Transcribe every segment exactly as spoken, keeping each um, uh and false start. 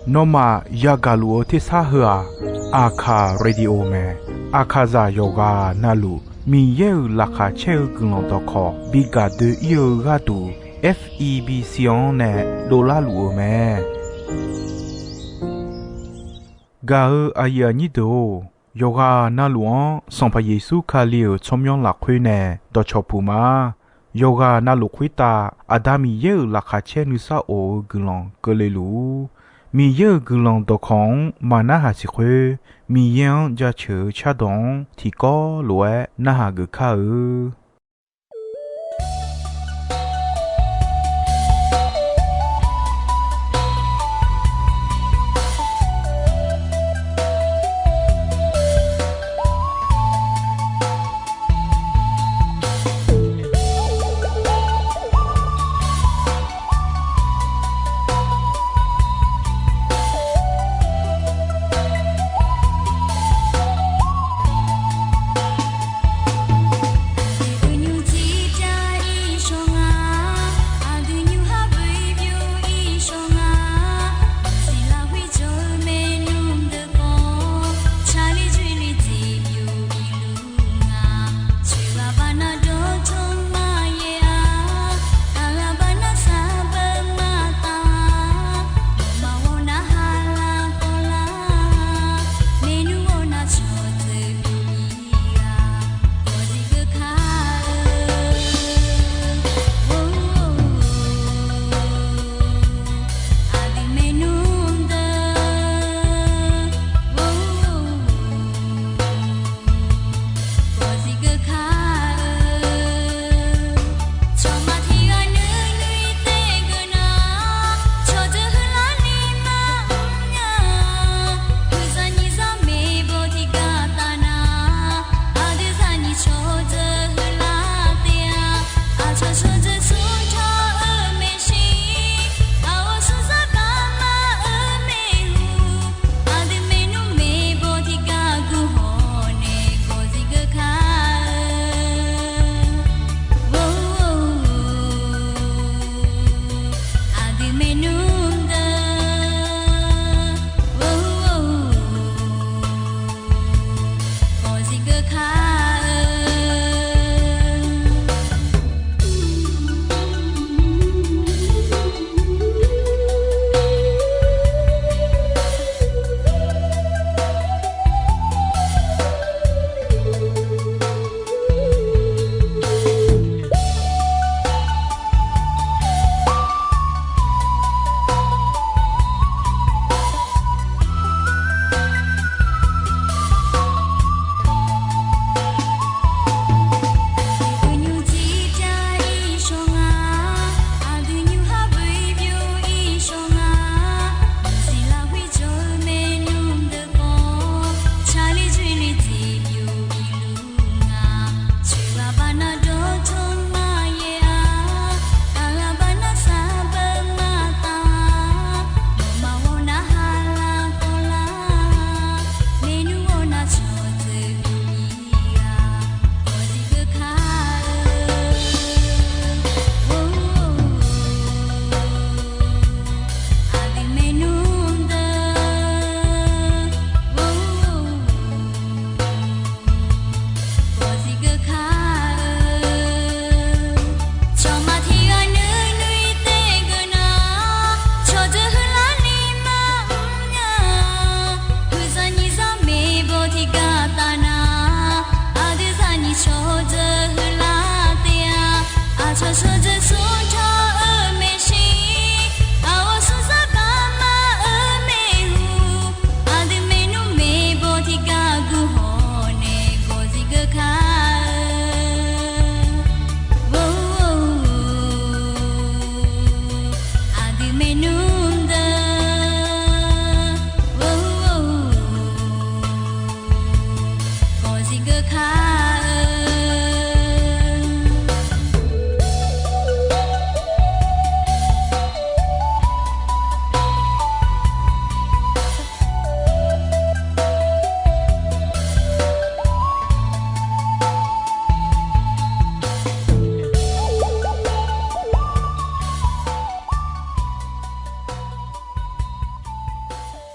Nawmaf yagaq luf-eu tersar heu-aq, Aqkaq Radio mae. Aqkaqzaq yawqghaq navluf Miqyaer-euq laqkhaq caer-eu guiqlanq dawqkawq bi gaq doe-ir-eu gharduq, F E B C-anr nae dovlar luf-eu mae. Gaq-eu aqyuif aqnyir deuq-or, yawqghaq navluf-anr Sanqpaq Yeqsur Kali-euq tsawrmyanr lafkhoer nae dawqcawq puq ma. Yawqghaq navluf khoertav Aqda Miqyaer-euq laqkhaq caer nuisar of-eu guiqlanq keuvle luf-ur. Miqyaer-euq guiqlanq dawqkawq-anr maqnarhaq siq khoer, Miqyaer-anr jaceuq-eu cardawq-anr tiqkawv lof-aer narhaq geuf kar-eu.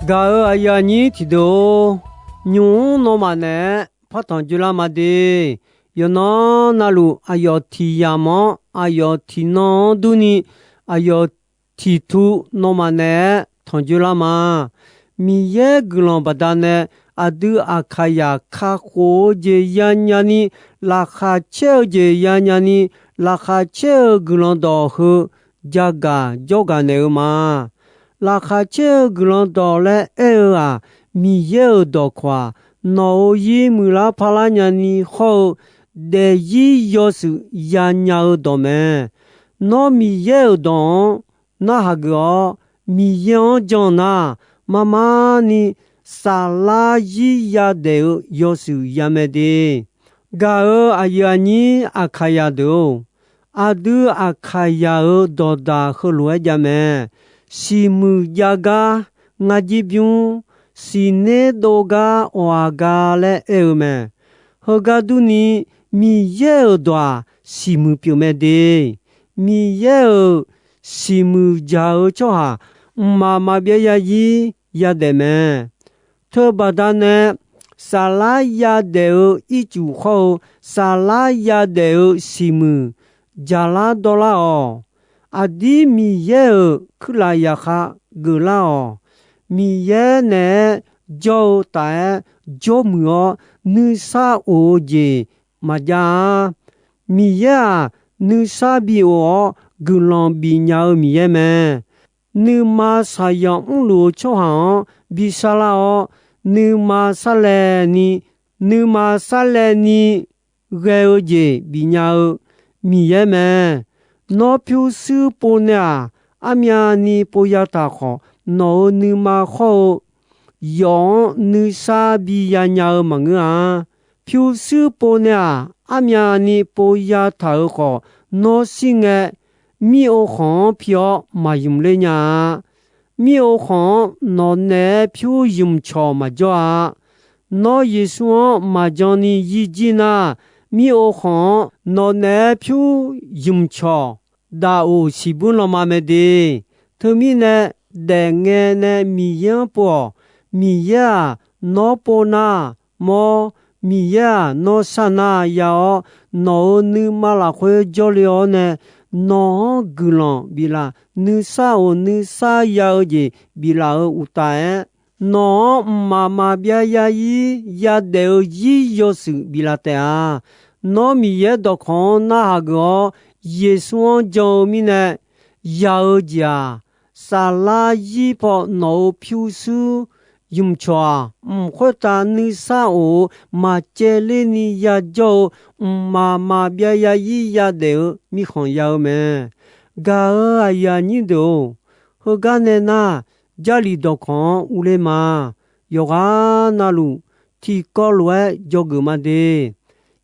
Gaq-euq aqyuif aqnyir tiqdeuq-or, nymq-mr nawmaf naeq-aer partanq dzoerlar ma de. Yawqnan navluf aqyawf tiq yamq-anr aqyawf tiqnan-anr durni, aqyawf tiqtu nawmaf naeq-aer tanq dzoerlar ma. Miqyaer guiqlanq baqdanae aqdui Aqkaqyaq kakhof-eu jeq yanya ni, laqkhaq caer-eu jeq yanya ni, laqkhaq caer-eu guiqlanq dawq heu jagaq jawrgaq naeq-eu ma. Laqkhaq caer-eu guiqlanq dawq laer aer-eu-aq, Miqyaer-euq dawqkawq-aq, nawq-euq zir muiqlar parlar nyani hawr-eu daefzir yawshuif yanya-eu dawq mae. Nawr Miqyaer-euq dawq-anr narhaq geuf-awr, Miqyaer-anr jan nar, marmar ni saflar zir yadaef-eu yawshuif ya mae de. Gaq-euq aqyuif aqnyir Aqkaqyaq deuq-or, aqdui Aqkaqyaq-euq dawqdaq heulof-aer jav mae. Siqmuiq jav gar ngar jir bymr, siqner dov gar awq-aq ga laer aer-eu mae. Heugar durni, Miqyaer-euq dawq-aq, siqmuiq pyeuf mae de. Miqyaer-euq siqmuiq jaq-eu tsawrhaq mqmaq maqbyav yazir yadaef mae. Teubaqda nae saflar yadaef-eu ircuf hawr-eu saflar yadaef-eu siqmuiq jaqlar dawrlar-awq. Aqdir Miqyaer-euq kuirlaf yaqkhav geuflar-awq. Miqyaer naeq-aer jawr-eu taf-aer jawrmuiq-awr nuisar of-eu jeq maqjav-a. Miqyaer-aq, nuisar bi of-awr guiqlanq bifnya-eu Miqyaer mae. Nuima shaqzanq mrluf-eu tsawrhaq-anr bi sarlar-awr, nuima sarlaev ni, nuima sarlaev ni ghae-eu jeq bifnya-eu Miqyaer mae. Nawr pyurshuir pov nae-aq, armyavni pov ya taq khawf, nawq-euq nuima hawr-eu yawf-anr nuisar bi yanya-eu maqngeur-a. Pyurshuir pov nae-aq, armyavni pov ya taq-euq khawf, nawr shir ngae, mir-ov khanq-anr pi-awr maqymq ler nya-a. Mir-ov khanq-anr nawq naeq-aer pyur ymq cawq maqjawr-a. Nawr Yeqsur-anr maqjan ni yir jir nar, mir-ov khanq-anr nawq naeq-aer pyur ymq cawq daf of siqbuir lanma mae de. Teumirnae, daefngae nae Miqyaer-anr pov-awq. Miqyaer-aq, nawr pov nar, mawr, Miqyaer-aq, nawr sharnar ya-awr, nawq-euq nuima lafkhoer jawrle-awr nae, nawq-anr guiqlanq biflaf, nuisar of nuisar ya-eu jeq biflaf-eu uqtaf-aer, nawq-anr mqmaq maqbyav yazir yadaef-eu zir yawshuif biflaf taef-a. Nawr Miqyaer dawqkawq-anr narhaq geuf-awr, Yeqsur-anr jan-eu mirnae ya-eu jeq-aq, saflar zir paw nawq-euq pyurshuir ymq cawq-aq, mq khoertav nuisar of-eu maqcaevler ni yajawr-eu mqmaq maqbyav yazir yadaef-eu mirkhanq ya-eu mae. Gaq-euq aqyuif aqnyir deuq-or, heugar nae nar, Jarlif dawqkawq-anr urler ma. Yawqghaq navluf tiqkawv lof-aer dzawgeuf ma de.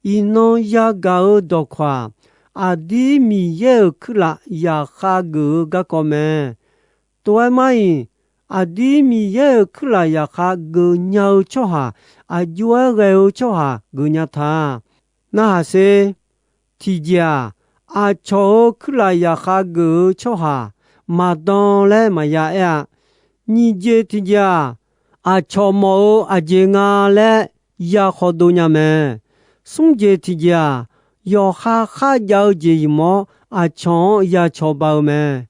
Iqnan yagaq-eu dawqkawq-aq, aqdir Miqyaer-euq kuirlaf yaqkhav geuf-eu garkawv mae. Tov-aer mar-iq, aqdir Miqyaer-euq kuirlaf yaqkhav geufnya-eu tsawrhaq, aqjox-aer ghae-eu tsawrhaq geufnya ta. Narhaq sher. Tiqjeq-aq, aqcawq-euq kuirlaf yaqkhav geuf-eu tsawrhaq maqdan laer maqya aer-a. Nyiq jeq tiqjeq-aq, aqcawq mawf-eu aqjeq nga laer ya khawdov nya mae. Smr jeq tiqjeq-aq, yawqha kharjav-eu jeq ymq-awr aqcawq-anr ya cawba-eu mae.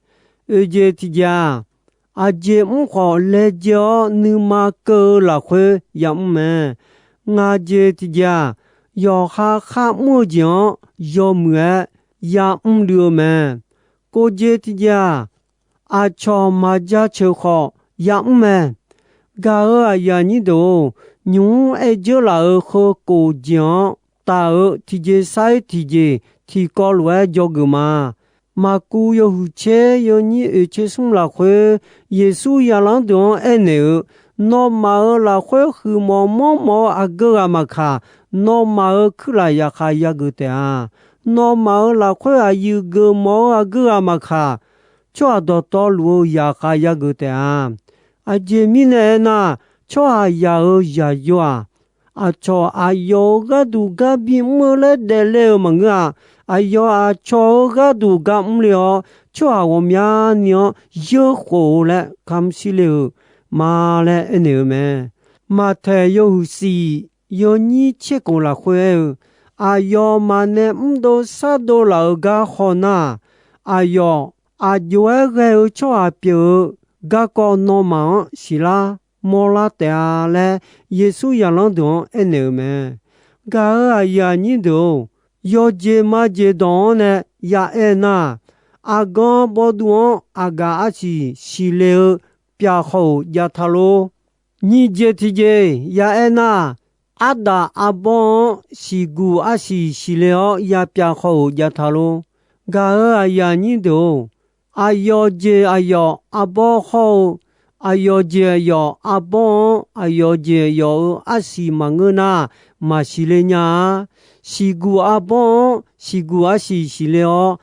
Oeq jeq tiqjeq-aq, aqjeq mr khawf laejae-awr nuima keuv-eu lafkhoer yamr mae. Ngaq jeq tiqjeq-aq, yawqha kharmr-eu jeq-anr yawmuiq-aer yamr luiv-eu mae. Kov jeq tiqjeq-aq, aqcawq maqjaceuq khawf yamr mae. Gaq-euq aqyuif aqnyir deuq-or, nymq-mr aer dzeur laf-euq heu kov jeq-anr taf-eu tiqjeq sar-iq tiqjeq tiqkawv lof-aer dzawgeuf ma. Maqkuv yawhuiq tser yawnyir oeq tser smr lafkhoer, Yeqsur zaqlanr deuq-anr aernaeq-eu, nawmaf-euq lafkhoer huiqmawf manrmawf-eu aqgeu ghaq maqkaq, nawmaf-euq kuirlaf yaqkhav yageuf taef-a. Nawmaf-euq lafkhoer aqyuif geufmawf-eu aqgeu ghaq maqkaq, tsawrhaq dawqtawvluf-eu yaqkhav yageuf taef-a. Aqjeq mirnae aernar, tsawrhaqzaq-euq zaqyo-aq, aqcawq aqyawf-euq gharduq gar bimr-eu laer daefle-euq maqngeur-a. Aqyawf aqcawq-euq gharduq gar mrle-awr, tsawrhaq ghawqmyani-anr yeurkhof-eu laer kamr shirle-euq. ma laer aernaeq-eu mae. Maqtaeq yawhuiq shif yawnyir tser khof lafkhoer aer-eu, aqyawfmaf nae mrdov shardov laf-euq gar haw nar-aq, aqyawf aq jov-aer ghae-eu tsawrhaq pyeuf-eu garkawv nawmaf-anr siqlar mawrlar taef-a laer, Yeqsur zaqlanr deuq-anr aernaeq-eu mae. Gaq-euq aqyuif aqnyir deuq-or, yawqjeq majeq dawq-anr nae ya'aer nar-aq, aqgan bawduv-anr aqgaf arsiq siqle-eu pyaf khawf-euq jav ta lor. Nyiq jeq tiqjeq ya'aer nar-aq, ardaf arbawr-anr siqguq arsiq siqle-awr yapyav khawf-euq jav ta lor. Gaq-euq aqyuif aqnyir deuq-or, aqyawf jeq aqyawf arbawr hawr-eu, aqyawf jeq aqyawf arbawr-anr aqyawf jeq aqyawf-euq arsiq maqngeur nar, maqsiq le nya-a. Siqguq arbawr-anr siqguq arsiq siqle-awr,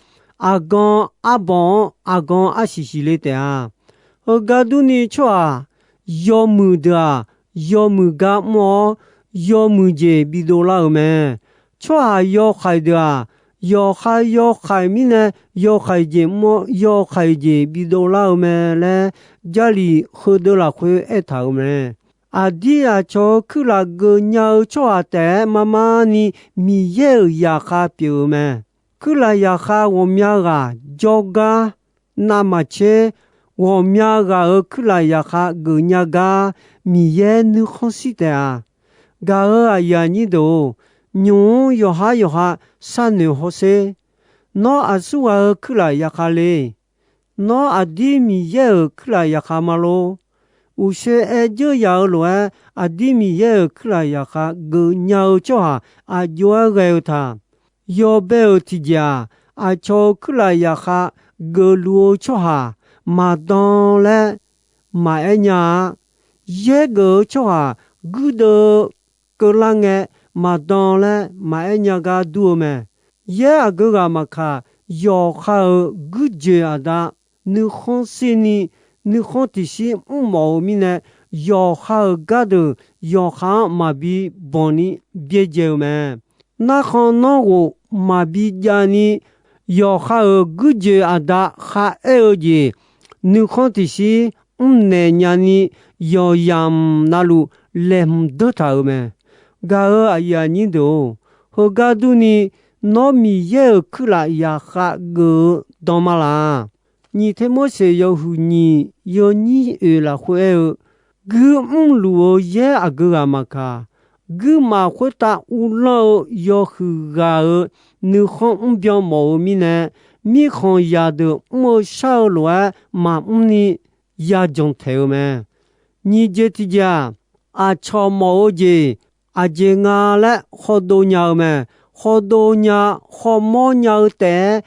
aqgan arbawq-anr aqgan arsiq siqle taef-a. Heugar durni tsawrhaq yawmuiq deuq-aq, yawmuiq gar mr-awr, yawmuiq jeq bidov lar-euq mae. Tsawrhaq yawhaiq deuq-aq, yawqha yawhaiq mirnae yawhaiq jeq mr-awr, yawhaiq jeq bidov lar-eu mae laer, Jarlif heudeuv lafkhoer aertaq-euq mae. Aqdir aqcawq-eu kuirlaf geufnya-eu tsawrhaq taef-aer mar mar ni Miqyaer-euq zaqkhav pyeuf-eu mae. Kuirlaf zaqkhav ghawqmya ghaq jawrgar navmaqtser, ghawqmya ghaq-euq kuirlaf zaqkhav geufnya gar Miqyaer nuikhanr shir taef-a. Gaq-euq aqyuif aqnyir deuq-or, nymq-mr yawqhar yawqha sharnoeq hawsher. Nawr aqsur ghaq-euq kuirlaf zaqkhav le. Nawr aqdir Miqyaer-euq kuirlaf zaqkhav ma lor. Uqshoe aer dzeur yaq-eu lof-aer, aqdir Miqyaer-euq kuirlaf zaqkhav geufnya-eu tsawrhaq aq jov-aer ghae-eu taq. Yawbae-euq tiqjeq-aq, aqcawq-euq kuirlaf zaqkhav geufluf-eu tsawrhaq maqdan laer maqaer nya-a. Yaer geuf-eu tsawrhaq guirdeuv keuvlar ngae maqdan laer maqaer nya gar dur-eu mae. Yaer aqgeu ghaq maqkaq, yawqha-euq guirjoeq aqda nuikhanr shirni, nuikhanr tiqshir mrmawf-eu mirnae, yawqha-euq gardeuq yawqha-anr maqbi banq ni byaerdzae-eu mae. Narkhan nanrghof maqbi javni, yawqha-euq guirjoeq aqda kharaer-eu jeq nuikhanr tiqshir mrnaeq nyani, yawqyamq navluf laeqhmq deur taq-euq mae. Gaq-euq aqyuif aqnyir deuq-or, heugar durni, nawr Miqyaer-euq kuirlaf zaqkhav geuf-eu dan ma laq? Nyiq Termorseq yawhuiq nyiq yawnyir oeq lafkhoer aer-eu, guir mrluf-eu yaer aqgeu ghaq maqkaq, guirmaf khoertav uvlanr-eu yawhuiq ghaq-euq nuikhanr mrbyan mawf-eu mirnae, mirkhanq zaqdeuq mr-eu shar-eu lof-aer maqmr ni yajanq taeq-eu mae. Nyiq jeq tiqjeq-aq, aqcawq mawf-eu jeq aqjeq nga laer khawdov nya-eu mae. Khawdov nya khawmawr nya-eu taef-aer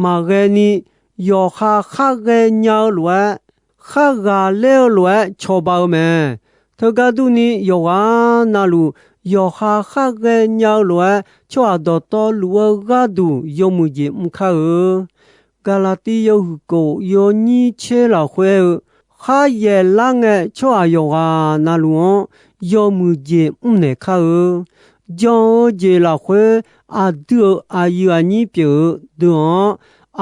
maqghae ni, yawqha khar ghaenya-eu lof-aer, khar ghaqler-eu lof-aer cawba-eu mae. Teugar durni, yawqghaq navluf yawqha khar ghaenya-eu lof-aer tsawrhaq dawqtawvluf-eu gharduq yawmuiq jeq mr kar-eu. Gaqlaqtiv yawhuiq khof yawnyir tser lafkhoer aer-eu, khar yaeqlar ngae tsawrhaq yawqghaq navluf-anr yawmuiq jeq mrnaeq kar-eu. Jan-eu jeq lafkhoer aqdui-euq aqyuif aqnyir pyeuf-eu deuq-anr,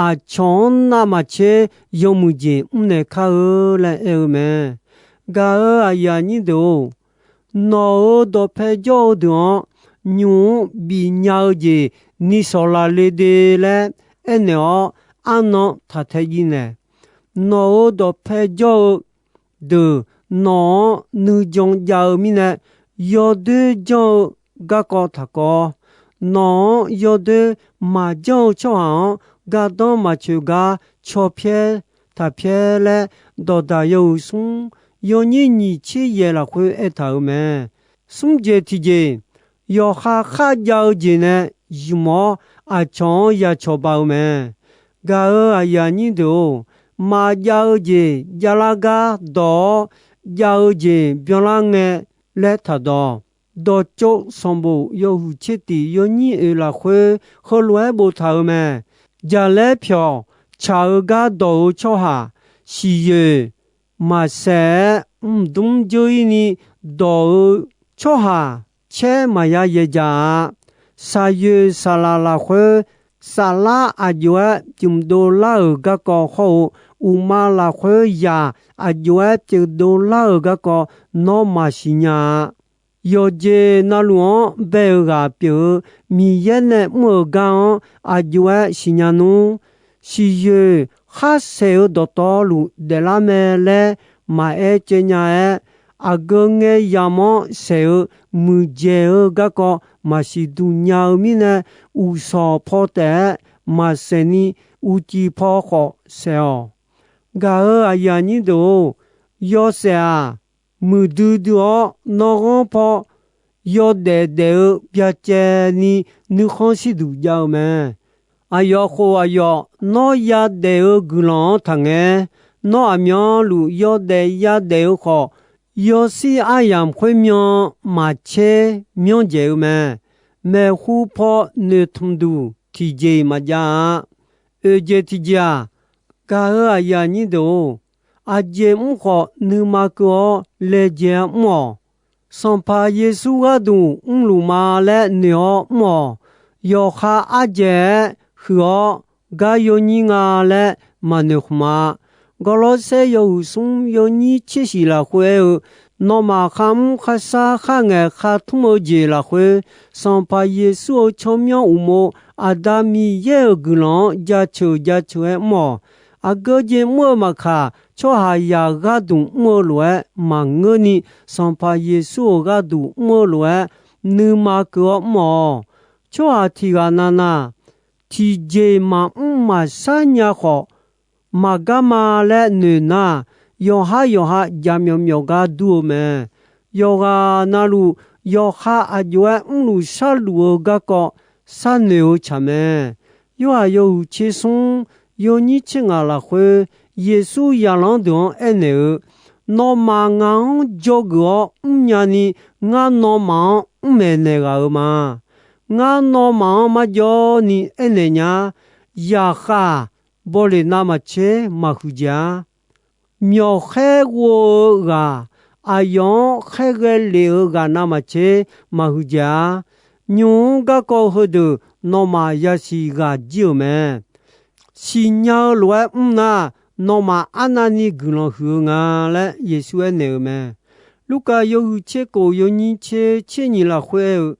aqcawq-anr navmaqtser yawmuiq jeq mrnaeq kar-eu laer aer-eu mae. Gaq-euq aqyuif aqnyir deuq-or, nawq-euq dawqpae jawr-eu deuq-anr, nymq-mr bifnya-eu jeq ni sawqlaq le de laer aernaeq-awr, arnan taq tae jiv naeq. Nawq-euq dawqpae jawr-eu deuq nawq-anr nuijan jav-eu mirnae, yawdoer janr-eu garkawv taq kawv-awr, nawq-anr yawdoer maqjanr-eu tsawrhaq-anr gardanr maqtsoeq gar caw pyaer taq pyaer laer, dawqdaq yawhuiq smr yawnyir nyiq tser yaeq lafkhoer aertaq-euq mae. Smr jeq tiqjeq, yawqha kharjav-eu jeq nae zmq-awr aqcawq-anr ya cawba-eu mae. Gaq-euq aqyuif aqnyir deuq-or, maqjav-eu jeq javlar gar dawq-awr, jav-eu jeq byanlar ngae laer taqdawq. Dawqtsov sanqbof yawhuiq tser tiq yawnyir oeq lafkhoer heulof-aer boftaq-euq mae. Jaqlaer pyawq tsaq-eu gar dawq-eu tsawrhaq, siqyoeq maqsaef-aer mqdmr dzeur-ir ni dawq-eu tsawrhaq caer maqya yaeqdzaq-a. Saqyoeq saqlaq lafkhoer saflar aqjox-aer pyeufdov lar-euq garkawv hawr-eu, uqma lafkhoer zaq aqjox-aer pyeufdov lar-euq garkawv nawr maqsiq nya-a. Yawqjeq navluf-anr bae-euq ghaq pyeuf-eu Miqyaer nae mr-euq gar-anr aqjox-aer siqnya nmr. Siqyoeq kharsaeq-eu dawqtawvluf daeflar mae laer maqaer caev nya-aer, aqgeu ngae yamq-anr saeq-eu muiqdzaeq-eu garkawv maqsiq duq nya-eu mirnae, uqshawq paw taef-aer maqsaeq ni, uqcif paw khawf saeq-awq. Gaq-euq aqyuif aqnyir deuq-or, yawshaef-aq, muiqdui dui-awr nawr ghanr paw yawdaef daef-eu byacaevni nuikhanr shirduq jav-eu mae. Aqyawf khof aqyawf nawr yadaef-eu guiqlanq-anr taqngae. Nawr aqmyanluf yawdaef yadaef-eu khawf, yawshir aryamq khoermyan maqtser myanr dzaeq-eu mae. Maeqhu paw noeqtmq duq tiqjeq-iq maqjav-a. Oeq jeq tiqjeq-aq, gaq-euq aqyuif aqnyir deuq-or, aqjeq mr khawf nuima keuv-awr laejae-aer mr-awq. Sanqpaq Yeqsur gharduq mrluf ma laer noeq-awr mr-awq. Yawqha ardzaeq-aer huiq-awr gar yawnyir nga laer maqnoeq khmq-a. Gawrlawrsaer yawhuiq smr yawnyir tser shif lafkhoer aer-eu, nawmaf kharmr kharshar kharngaeq khartmr-eu jeq lafkhoer, Sanqpaq Yeqsur-euq tsawrmyanr uqmov Aqda Miqyaer-euq guiqlanq-anr jaceuq jaceuq-aer mr-awq. Aqgeu jeq mr-eu maqkaq, tsawrhaqzaq gharduq mr-eu lof-aer maqngeurni, Sanqpaq Yeqsur-euq gharduq mr-eu lof-aer nuima keuv-awr mr-awq. Tsawrhaq tiq ghaq navnav, tiqjeq maqmr maqshar nya khawf, maqgar ma laer noeq nar, yawqhar yawqha jaqmyawf myawf gar dur-eu mae. Yawqghaq navluf, yawqha aqjox-aer mrluf sharluf-eu garkawv sharnoeq-eu tsaq mae. Yorhaq yawhuiq tser smr yawnyir tser ngaq lafkhoer, Yeqsur zaqlanr deuq-anr aernaeq-eu, Nawmaf ngaq-anr dzawgeuf-awr mrnya ni, ngar nawmaf-anr mr maeqnaeq ghaq-euq ma. Ngar nawmaf-anr marjawr ni aernaeq nya. Zaqkhav bawleq navmaqtser maqhuiq dzaeq-a. Myawqkhaer ghov-eu ghaq, aqyawf-anr khaerghae lef-eu ghaq navmaqtser maqhuiq dzaeq-a. Nymq-mr garkawv heudeuq nawmaf yasiq ghaq jir-euq mae. Siqnya-eu lof-aer mr nar, nawmaf arnavni guiqlanq huiq-eu nga laer Yeqsur aernaeq-euq mae. Lurkaf yawhuiq tser kof yawnyir tser tser nyiq lafkhoer aer-eu,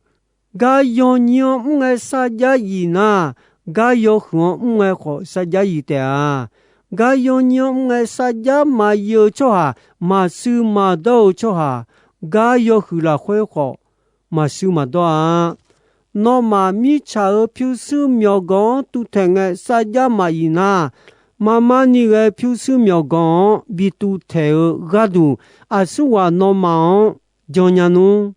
Gar yawnyir-anr mr ngae sarjax yif nar, gar yawhuiq-anr mr ngae khawf sarjax yif taef-a. Gar yawnyir-anr mr ngae sarjax maqyif-eu tsawrhaq, maqshuir maqdawr-eu tsawrhaq, gar yawhuiq lafkhoer khawf maqshuir maqdawr-a. Nawmaf mirtsaq-euq pyurshuir myawqganq-anr tuvtaeq ngae sarjax maqyif nar, marmar ni ghae pyurshuir myawqganq-anr bi tuvtaeq-eu gharduq, aqsurghaq nawmaf-anr jannya nmr,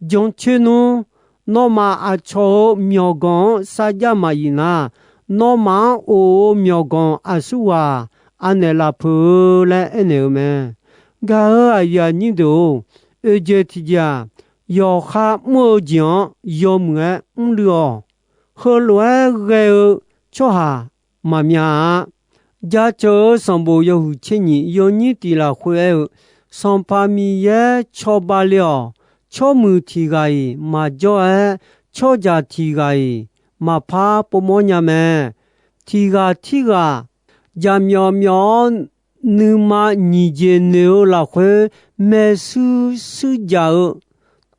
jancoer nmr. Nawmaf aqcawq-euq myawqganq-anr sarjax maqyif nar, nawmaf-anr of-eu myawqganq aqsurghaq anaeq lafpeuq-eu laer aernaeq-eu mae. Gaq-euq aqyuif aqnyir deuq-or, oeqjeq tiqjeq-aq, yawqha mr-eu jeq-anr yawmuiq-aer mrluiv-awq. Heulof-aer ghae-eu tsawrhaq maqmya-a. Jaceuq-eu sanqbof yawhuiq tser nyiq yawnyir tiq lafkhoer aer-eu, Sanqpaq Miqyaer cawba le-awq. Tsawrmuiq tiq ghaq-iq maqjawr-aer, tsawrjaq tiq ghaq-iq maqpar povmawr nya mae. Tiq ghaq tirghaq jaqmyawf myawf-awr, nuima nyiq jeq noeq-eu lafkhoer maershuir shuir jaq-eu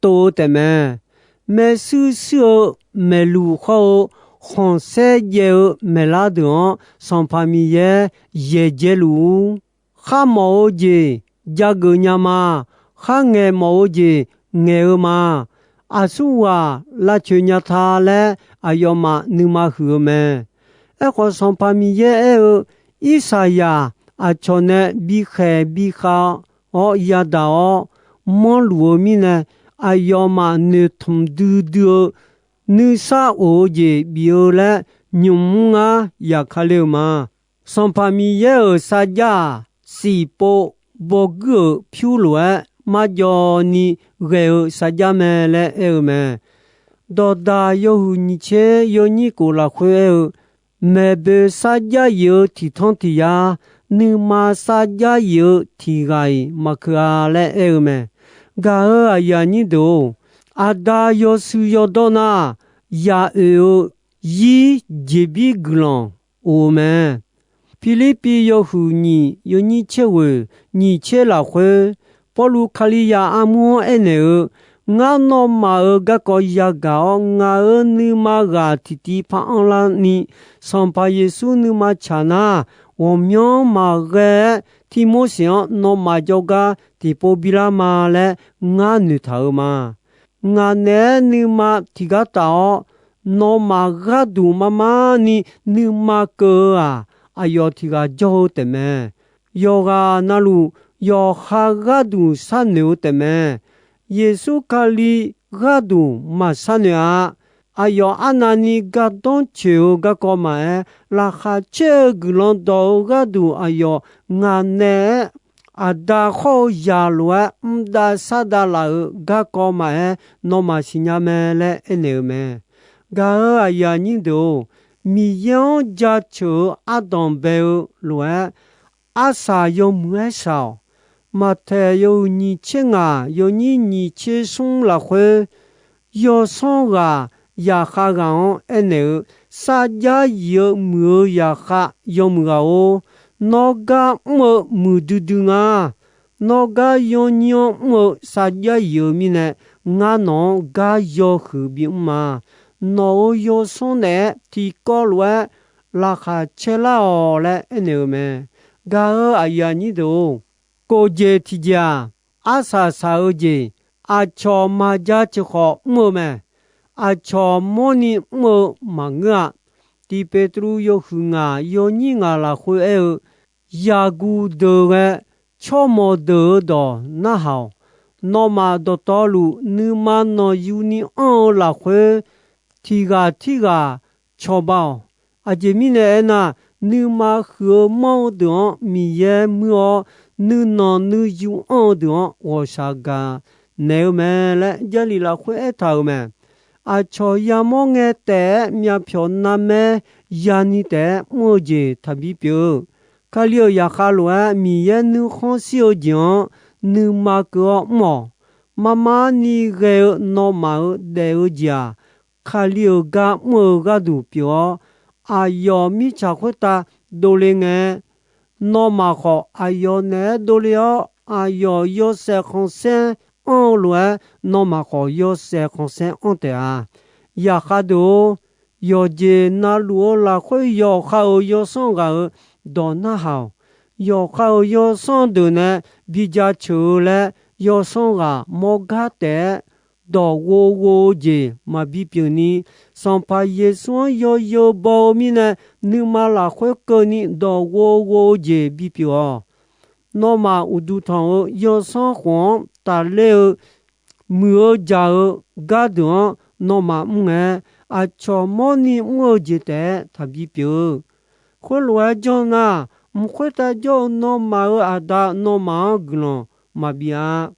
tov-eu taefmae. Maershuir shuir-eu maeqluq hawr-eu khanqsaer jaev-eu maeqlar deuq-anr Sanqpaq Miqyaer yaeqjae luf-ur. Kharmawf-eu jeq jageuf nya ma. Kharngaeq mawf-eu jeq ngaeq-eu ma. Aqsurghaq lavcoeq nya ta laer aqyawfmaf nuima huiq-eu mae. Aerkhawf, Sanqpaq Miqyaer aer-eu, Irsaqyaq aqcawq nae bikhaeq bikhav-awr yadaq-awr manrluf-eu mirnae, aqyawfmaf noeqtmq duidui-eu nuisar of-eu jeq bif-eu laer nymq mr ngar yaqkale-euq ma. Sanqpaq Miqyaer-euq sarjax-aq, siqpov bawguir-euq pyur lof-aer marjawv ni ghae-eu sarjax mae laer aer-eu mae. Dawqdaq yawhuiq nyiq tser yawnyir kof lafkhoer aer-eu, maeqboe sarjax yif-eu tiq tanr tiq yar, nuima sarjax yif-eu tiq ghaq-iq maqkeuv-a laer aer-eu mae. Gaq-euq aqyuif aqnyir deuq-or, aqda yawshuif yawdawr nar, yaq oeq-eu zir jeqbir guiqlanq of-eu mae. Pirlirpiv yawhuiq nyiq yawnyir tser ghoeq nyiq tser lafkhoer, Pawrluv Kalizaq armur-anr aernaeq-eu, Ngar nawmaf-euq garkawv yagaq-awr, ngaq-euq nuima ghaq tiqtiv par anrlar ni, Sanqpaq Yeqsur nuima tsaq nar, ghawqmyanr maqghae-aer, Tirmorseq-anr nawmaf jawrgar tiqpov bilar ma laer ngar noeqtaq-euq ma. Ngaq naeq-aer nuima tiqgar taf-awr, nawmaf gharduq mar mar ni nuima keuv-eu-aq, aqyawf tiq ghaq jawr-eu taefmae. Yawqghaq navluf yawqha gharduq sharnoeq-eu taefmae. Yeqsur Kali gharduq maqsharnoeq-a. Aqyawf arnavni gardanr tsoeq-eu garkawv maqaer, laqkhaq caer-eu guiqlanq dawq-eu gharduq aqyawf ngaq naeq-aer aqda khawr-eu zaq lof-aer mrdav shardav laf-euq garkawv maqaer, nawmaf siqnya mae laer aernaeq-eu mae. Gaq-euq aqyuif aqnyir deuq-or, Miqyaer-anr jaceuq-eu ardanq bae-eu lof-aer, arsaq yawmuiq-aer shaq-awq. Maqtaeq yawhuiq nyiq tser ngaq yawnyir nyiq tser smr lafkhoer, yawsanr ghaq zaqkhav ghaq-anr aernaeq-eu, Sarjax yif-eu muiq-eu zaqkhav yawmuiq ghaq-or, nawr gar mr-eu muiqdui dui nga. Nawr gar yawnyir-anr mr-eu sarjax yif-eu mirnae, ngar nawq-anr gar yawhuiq bimr ma. Nawq-euq yawsanr naeq-aer tiqkawv lof-aer laqkhaq caelar-awq laer aernaeq-eu mae. Gaq-euq aqyuif aqnyir deuq-or, kof jeq tiqjeq-aq, arsaq saq-eu jeq, aqcawq maqja ceuq khawf mr-eu mae. Aqcawq mawrni mr-eu maqngeur-a. Tiq Peqtruv yawhuiq ngaq yawnyir ngaq lafkhoer aer-eu, Yaqguq deuq ghae tsawrmawq deuq-eu dawq narhaq-awq. Nawmaf dawqtawvluf nuima nanqyuni anr-eu lafkhoer, tiq ghaq tirghaq cawba-awq. Aqjeq mirnae aernar, nuima huiq-eu manr-eu deuq-anr Miqyaer muir-awr, nuinanq nuiyu anr-eu deuq-anr ghawqshaq gaq naeq-eu mae laer Jarlif lafkhoer aertaq-euq mae. Aqcawq yamawr ngae taef-aer myavpyawq narmaer yani taef-aer mr-eu jeq taqbi pyeuf-eu, Kali-euq zaqkhav lof-aer Miqyaer nuikhanr shir-eu jeq-anr nuima keuv-awr mr-awq. Mar mar ni ghae-eu nawmaf-euq daef-eu jeq-aq, Kali-euq gar mr-eu gharduq pyeuf-awr, aqyawf mirtsaq khoertav dovle ngae, nawmaf khawf aqyawf naeq-aer dovle-awr, aqyawf yawshaef khanqsaer anr-eu lof-aer, nawmaf khawf yawshaef khanqsaer anr taef-a. Zaqkhav deuq-or, yawqjeq navluf-eu lafkhoer yawqha-euq yawsanr ghaq-euq dawq narhaq-awq. Yawqha-euq yawsanr deuq nae bi jaceuq-eu laer, yawsanr ghaq mawrgar taef-aer dawq ghov ghov-eu jeq maqbi pyeuf ni, Sanqpaq Yeqsur-anr yawzeu baw-eu mirnae, nuima lafkhoer keuvni dawq ghov ghov-eu jeq bipyeuf-awq. Nawmaf uqduq tanq-eu yawsanr khof-anr tafler-eu muiq-eu jaq-eu gardeuq-anr nawmaf mr ngae, aqcawq mawrni mr-eu jeq taef-aer taqbi pyeuf-eu. Khoerlof-aer janr nar, mq khoertav jawr-eu nawmaf-euq Aqda nawmaf-anr guiqlanq maqbif-a.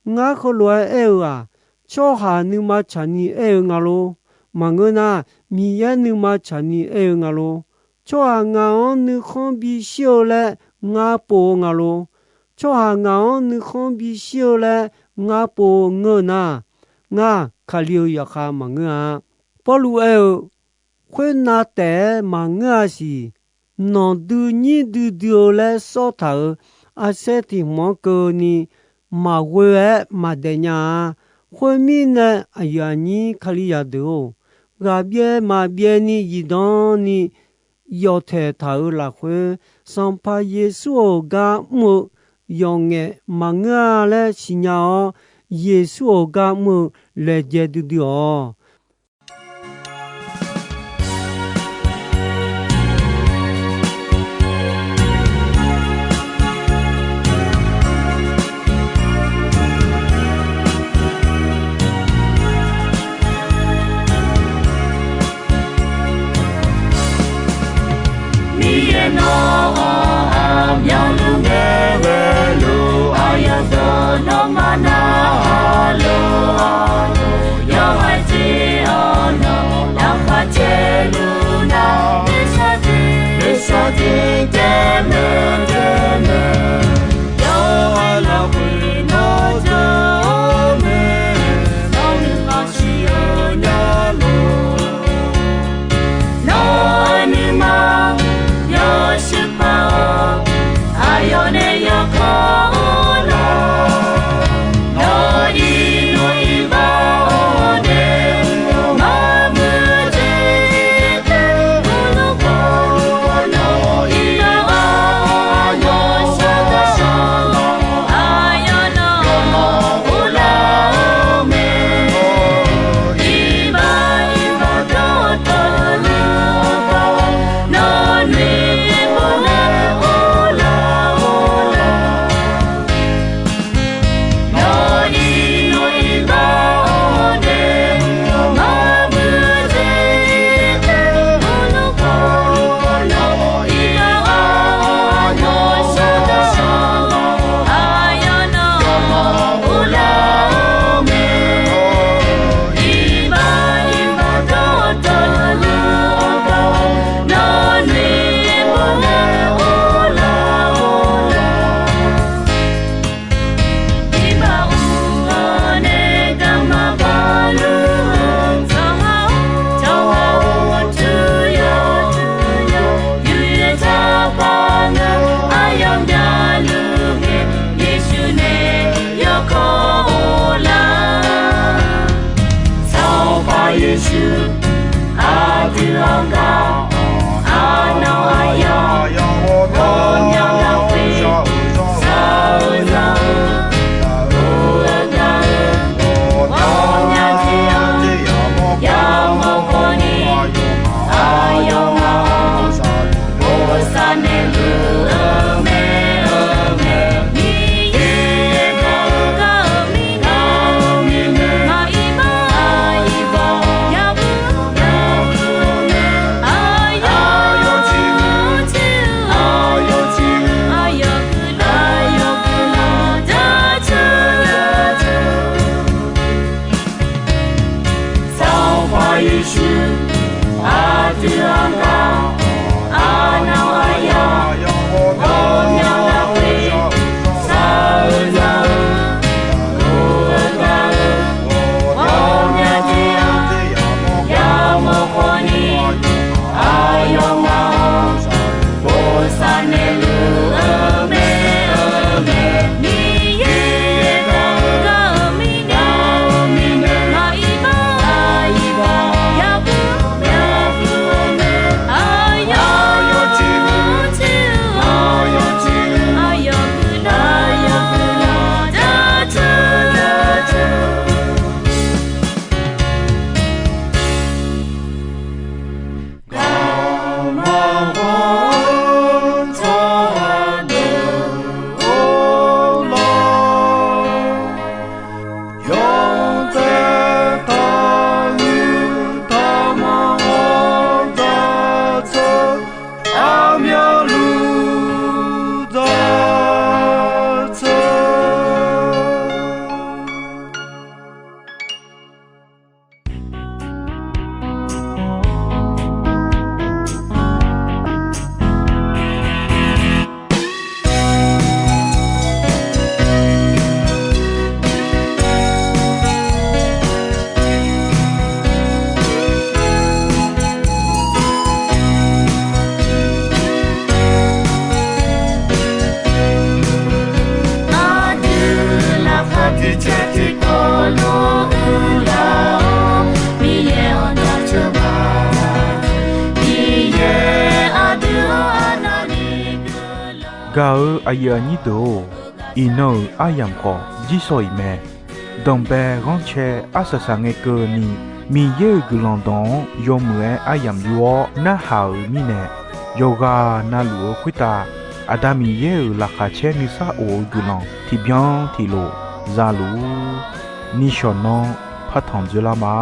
Ngar heulof-aer aer-eu-aq, tsawrhaq nuima tsaqni aer-eu nga lor. Maqngeur nar, Miqyaer nuima tsaqni aer-eu nga lor. Tsawrhaq ngaq-anr nuikhanr bishir-eu laer ngar pov-eu nga lor. Tsawrhaq ngaq-anr nuikhanr bishir-eu laer ngar pov-eu ngeur nar, ngar Kali-euq zaqkhav maqngeur-a. Pawrluv aer-eu, Khoernav taef-aer maqngeur-a siq. Nanqdui nyir duidui-eu laer sawr taq-euq arsaer tiq hmq-anr keuvni maqghoe-aer maqdaef nya-a. Khoermirnae, aqyuif aqnyir Kalizaq deuq-or, ghaqbyaev maqbyaev ni zifdan ni yawf taeq taq-euq lafkhoer, Sanqpaq Yeqsur-euq gar mr-eu yawf ngaef maqngeur-a laer siqnya-awr, Yeqsur-euq gar mr-eu laejae duidui-awq. Miqyaer nawq-anr aqmyanluf ngae ghaeluf, aqyawf deuq nawmaf narhaq lof-a. Yawhaiq jeq Gaq-eu aqyuif aqnyir deuq-or, iqnan-euq aryamq khawf jirsawq iq mae. Danqbae ghanrcae arsaq saq ngae keuvni, Miqyaer-euq guiqlanq dawq-anr yawmuiq-aer aryamq yur-awr narhaq-euq mirnae, yawqghaq navluf-eu khoertav Aqda Miqyaer-euq laqkhaq caer nuisar of-eu guiqlanq tiqbyan tiqlof za luf-ur. Nishawq nanr partanq dzoerlar ma.